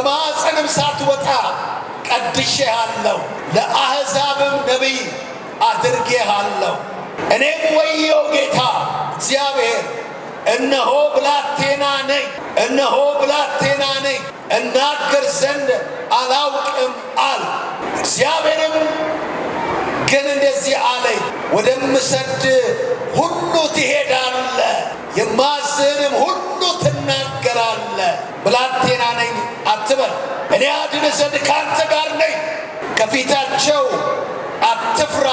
ከማኅፀንም ሳትወጣ ቀድሼሃለሁ፣ ለአሕዛብም ነቢይ አድርጌሃለሁ። እኔም ወየው ጌታ እግዚአብሔር፣ እነሆ ብላቴና ነኝ፣ እነሆ ብላቴና ነኝ፣ እናገር ዘንድ አላውቅም አልሁ። እግዚአብሔርም ግን እንደዚህ አለኝ፣ ወደምሰድህ ሁሉ ትሄዳለህ፣ የማዝህንም ሁሉ ትናገራለህ። ብላቴና ነኝ አትበል፣ እኔ አድንህ ዘንድ ከአንተ ጋር ነኝ። ከፊታቸው አትፍራ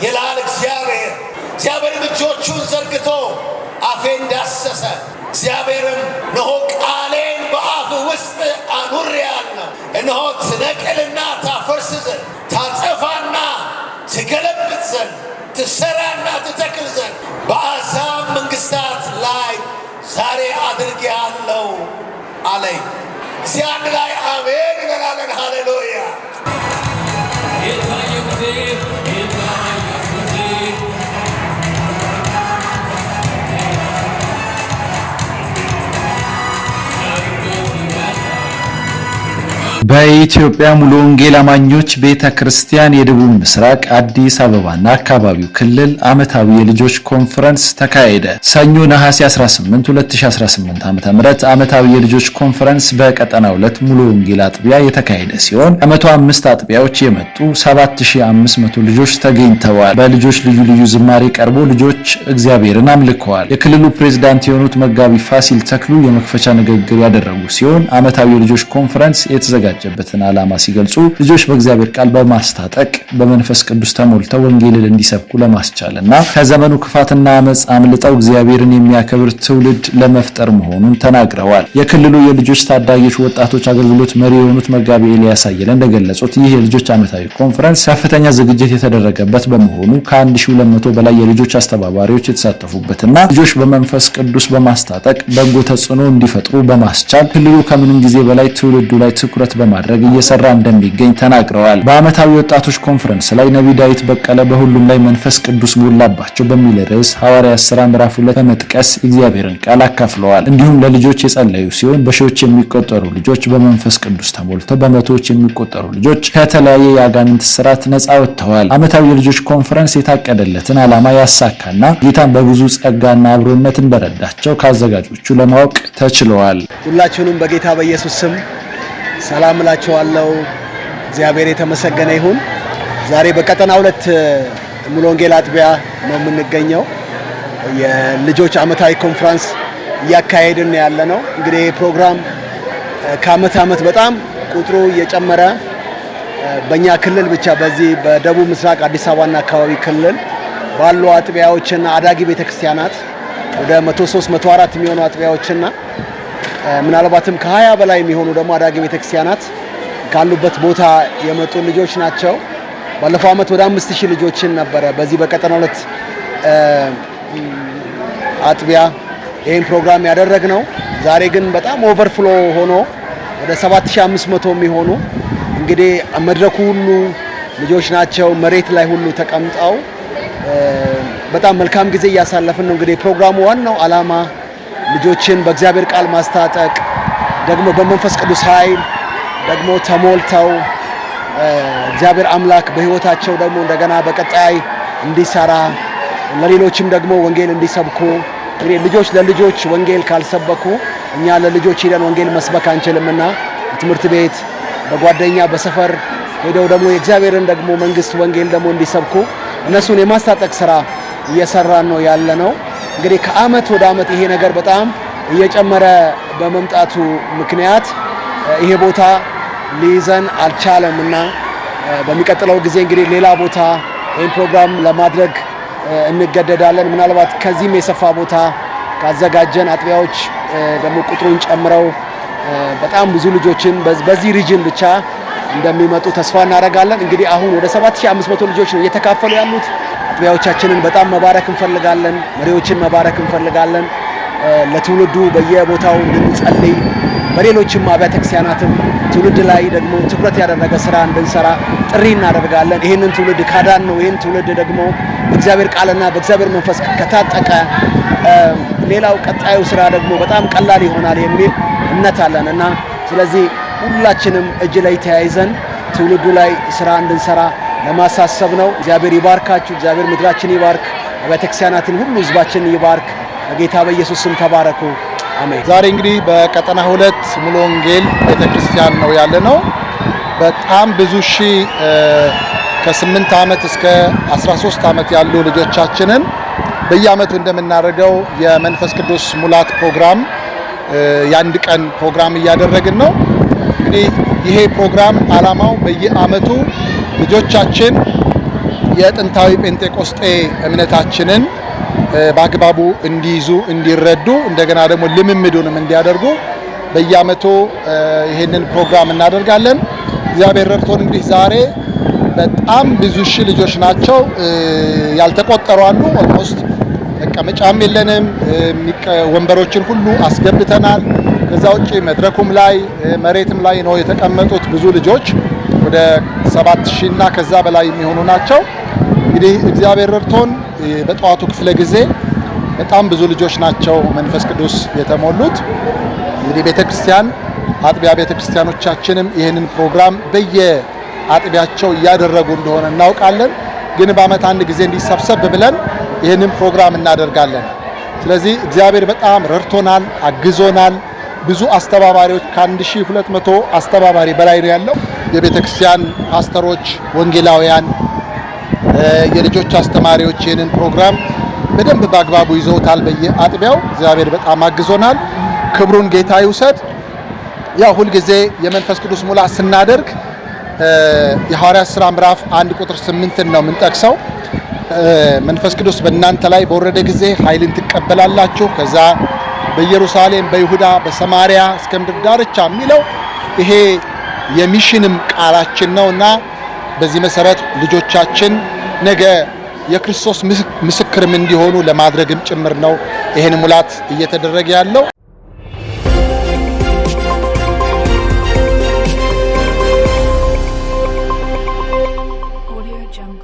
ይላል እግዚአብሔር። እግዚአብሔርም እጆቹን ዘርግቶ አፌን ዳሰሰ። እግዚአብሔርም እነሆ ቃሌን በአፍህ ውስጥ አኑሬአለሁ፣ እነሆ ትነቅልና ታፈርስ ዘንድ፣ ታጠፋና ትገለብጥ ዘንድ፣ ትሰራና ትተክል ዘንድ በአሕዛብ መንግሥታት ላይ ዛሬ አድርጌሃለሁ አለኝ። እስቲ አንድ ላይ አሜን እንላለን። ሃሌሉያ። ጌታ ኢየሱሴ፣ ጌታ ኢየሱሴ። በኢትዮጵያ ሙሉ ወንጌል አማኞች ቤተ ክርስቲያን የደቡብ ምስራቅ አዲስ አበባና አካባቢው ክልል ዓመታዊ የልጆች ኮንፈረንስ ተካሄደ። ሰኞ ነሐሴ 18 2018 ዓ.ም ዓመታዊ የልጆች ኮንፈረንስ በቀጠና 2 ሙሉ ወንጌል አጥቢያ የተካሄደ ሲሆን ከ105 አጥቢያዎች የመጡ 7500 ልጆች ተገኝተዋል። በልጆች ልዩ ልዩ ዝማሬ ቀርቦ ልጆች እግዚአብሔርን አምልከዋል። የክልሉ ፕሬዝዳንት የሆኑት መጋቢ ፋሲል ተክሉ የመክፈቻ ንግግር ያደረጉ ሲሆን ዓመታዊ የልጆች ኮንፈረንስ የተዘጋጀበትን ዓላማ ሲገልጹ ልጆች በእግዚአብሔር ቃል በማስታጠቅ በመንፈስ ቅዱስ ተሞልተው ወንጌልን እንዲሰብኩ ለማስቻል እና ከዘመኑ ክፋትና አመፅ አምልጠው እግዚአብሔርን የሚያከብር ትውልድ ለመፍጠር መሆኑን ተናግረዋል። የክልሉ የልጆች ታዳጊዎች ወጣቶች አገልግሎት መሪ የሆኑት መጋቢ ኤልያስ አየለ እንደገለጹት ይህ የልጆች ዓመታዊ ኮንፈረንስ ከፍተኛ ዝግጅት የተደረገበት በመሆኑ ከ1200 በላይ የልጆች አስተባባሪዎች የተሳተፉበትና ልጆች በመንፈስ ቅዱስ በማስታጠቅ በጎ ተጽዕኖ እንዲፈጥሩ በማስቻል ክልሉ ከምንም ጊዜ በላይ ትውልዱ ላይ ትኩረት በማድረግ እየሰራ እንደሚገኝ ተናግረዋል። በዓመታዊ ወጣቶች ኮንፈረንስ ላይ ነቢይ ዳዊት በቀለ በሁሉም ላይ መንፈስ ቅዱስ ሞላባቸው በሚል ርዕስ ሐዋርያት ሥራ ምዕራፍ 2 በመጥቀስ እግዚአብሔርን ቃል አካፍለዋል። እንዲሁም ለልጆች የጸለዩ ሲሆን በሺዎች የሚቆጠሩ ልጆች በመንፈስ ቅዱስ ተሞልተው በመቶዎች የሚቆጠሩ ልጆች ከተለያየ የአጋንንት እስራት ነፃ ወጥተዋል። ዓመታዊ የልጆች ኮንፈረንስ የታቀደለትን ዓላማ ያሳካና ጌታን በብዙ ጸጋና አብሮነት እንደረዳቸው ከአዘጋጆቹ ለማወቅ ተችሏል። ሁላችሁንም በጌታ በኢየሱስ ስም ሰላም እላችኋለሁ። እግዚአብሔር የተመሰገነ ይሁን። ዛሬ በቀጠና 2 ሙሉ ወንጌል አጥቢያ ነው የምንገኘው። የልጆች ዓመታዊ ኮንፈረንስ እያካሄድን ያለ ነው። እንግዲህ ይህ ፕሮግራም ከአመት አመት በጣም ቁጥሩ እየጨመረ በእኛ ክልል ብቻ በዚህ በደቡብ ምስራቅ አዲስ አበባና አካባቢ ክልል ባሉ አጥቢያዎችና አዳጊ ቤተክርስቲያናት ወደ 103 104 የሚሆኑ አጥቢያዎችና ምናልባትም ከ20 በላይ የሚሆኑ ደግሞ አዳጊ ቤተክርስቲያናት ካሉበት ቦታ የመጡ ልጆች ናቸው። ባለፈው አመት ወደ 5000 ልጆችን ነበረ በዚህ በቀጠና 2 አጥቢያ ይህን ፕሮግራም ያደረግነው። ዛሬ ግን በጣም overflow ሆኖ ወደ 7500 የሚሆኑ እንግዲህ መድረኩ ሁሉ ልጆች ናቸው። መሬት ላይ ሁሉ ተቀምጠው በጣም መልካም ጊዜ እያሳለፍን ነው። እንግዲህ ፕሮግራሙ ዋናው ዓላማ ልጆችን በእግዚአብሔር ቃል ማስታጠቅ ደግሞ በመንፈስ ቅዱስ ኃይል ደግሞ ተሞልተው እግዚአብሔር አምላክ በሕይወታቸው ደግሞ እንደገና በቀጣይ እንዲሰራ ለሌሎችም ደግሞ ወንጌል እንዲሰብኩ። እንግዲህ ልጆች ለልጆች ወንጌል ካልሰበኩ እኛ ለልጆች ሄደን ወንጌል መስበክ አንችልምና ትምህርት ቤት በጓደኛ በሰፈር ሄደው ደግሞ የእግዚአብሔርን ደግሞ መንግስት ወንጌል ደግሞ እንዲሰብኩ እነሱን የማስታጠቅ ስራ እየሰራን ነው ያለ ነው። እንግዲህ ከአመት ወደ አመት ይሄ ነገር በጣም እየጨመረ በመምጣቱ ምክንያት ይሄ ቦታ ሊይዘን አልቻለም እና በሚቀጥለው ጊዜ እንግዲህ ሌላ ቦታ ይህን ፕሮግራም ለማድረግ እንገደዳለን። ምናልባት ከዚህም የሰፋ ቦታ ካዘጋጀን አጥቢያዎች ደግሞ ቁጥሩን ጨምረው በጣም ብዙ ልጆችን በዚህ region ብቻ እንደሚመጡ ተስፋ እናደርጋለን። እንግዲህ አሁን ወደ 7500 ልጆች ነው እየተካፈሉ ያሉት። አጥቢያዎቻችንን በጣም መባረክ እንፈልጋለን። መሪዎችን መባረክ እንፈልጋለን። ለትውልዱ በየቦታው እንድንጸልይ በሌሎችም አብያተ ክርስቲያናትም ትውልድ ላይ ደግሞ ትኩረት ያደረገ ስራ እንድንሰራ ጥሪ እናደርጋለን። ይህንን ትውልድ ካዳን ነው ይህን ትውልድ ደግሞ በእግዚአብሔር ቃልና በእግዚአብሔር መንፈስ ከታጠቀ ሌላው ቀጣዩ ስራ ደግሞ በጣም ቀላል ይሆናል የሚል እምነት አለን እና ስለዚህ ሁላችንም እጅ ላይ ተያይዘን ትውልዱ ላይ ስራ እንድንሰራ ለማሳሰብ ነው። እግዚአብሔር ይባርካችሁ። እግዚአብሔር ምድራችን ይባርክ። አብያተ ክርስቲያናትን ሁሉ ህዝባችንን ይባርክ። በጌታ በኢየሱስ ስም ተባረኩ። አሜን። ዛሬ እንግዲህ በቀጠና 2 ሙሉ ወንጌል ቤተክርስቲያን ነው ያለነው። በጣም ብዙ ሺህ ከ8 ዓመት እስከ 13 ዓመት ያሉ ልጆቻችንን በየዓመቱ እንደምናደርገው የመንፈስ ቅዱስ ሙላት ፕሮግራም የአንድ ቀን ፕሮግራም እያደረግን ነው። እንግዲህ ይሄ ፕሮግራም ዓላማው በየዓመቱ ልጆቻችን የጥንታዊ ጴንጤቆስጤ እምነታችንን በአግባቡ እንዲይዙ፣ እንዲረዱ፣ እንደገና ደግሞ ልምምዱንም እንዲያደርጉ በየዓመቱ ይሄንን ፕሮግራም እናደርጋለን። እግዚአብሔር ረድቶን እንግዲህ ዛሬ በጣም ብዙ ሺህ ልጆች ናቸው፣ ያልተቆጠሩ አሉ። Almost መቀመጫም የለንም። ወንበሮችን ሁሉ አስገብተናል። ከዛ ውጪ መድረኩም ላይ መሬትም ላይ ነው የተቀመጡት ብዙ ልጆች ወደ 7000 እና ከዛ በላይ የሚሆኑ ናቸው። እንግዲህ እግዚአብሔር ረድቶን በጠዋቱ ክፍለ ጊዜ በጣም ብዙ ልጆች ናቸው መንፈስ ቅዱስ የተሞሉት። እንግዲህ ቤተክርስቲያን አጥቢያ ቤተክርስቲያኖቻችንም ይህንን ፕሮግራም በየአጥቢያቸው እያደረጉ እንደሆነ እናውቃለን። ግን በዓመት አንድ ጊዜ እንዲሰብሰብ ብለን ይህንን ፕሮግራም እናደርጋለን። ስለዚህ እግዚአብሔር በጣም ረድቶናል፣ አግዞናል። ብዙ አስተባባሪዎች ከ1200 አስተባባሪ በላይ ነው ያለው። የቤተክርስቲያን ፓስተሮች፣ ወንጌላውያን፣ የልጆች አስተማሪዎች ይህንን ፕሮግራም በደንብ በአግባቡ ይዘውታል። በየአጥቢያው እግዚአብሔር በጣም አግዞናል። ክብሩን ጌታ ይውሰድ። ያው ሁልጊዜ የመንፈስ ቅዱስ ሙላት ስናደርግ የሐዋርያት ሥራ ምዕራፍ 1 ቁጥር 8 ነው የምንጠቅሰው። መንፈስ ቅዱስ በእናንተ ላይ በወረደ ጊዜ ኃይልን ትቀበላላችሁ፣ ከዛ በኢየሩሳሌም፣ በይሁዳ፣ በሰማሪያ እስከ ምድር ዳርቻ የሚለው ይሄ የሚሽንም ቃላችን ነውና በዚህ መሰረት ልጆቻችን ነገ የክርስቶስ ምስክርም እንዲሆኑ ለማድረግም ጭምር ነው ይሄን ሙላት እየተደረገ ያለው።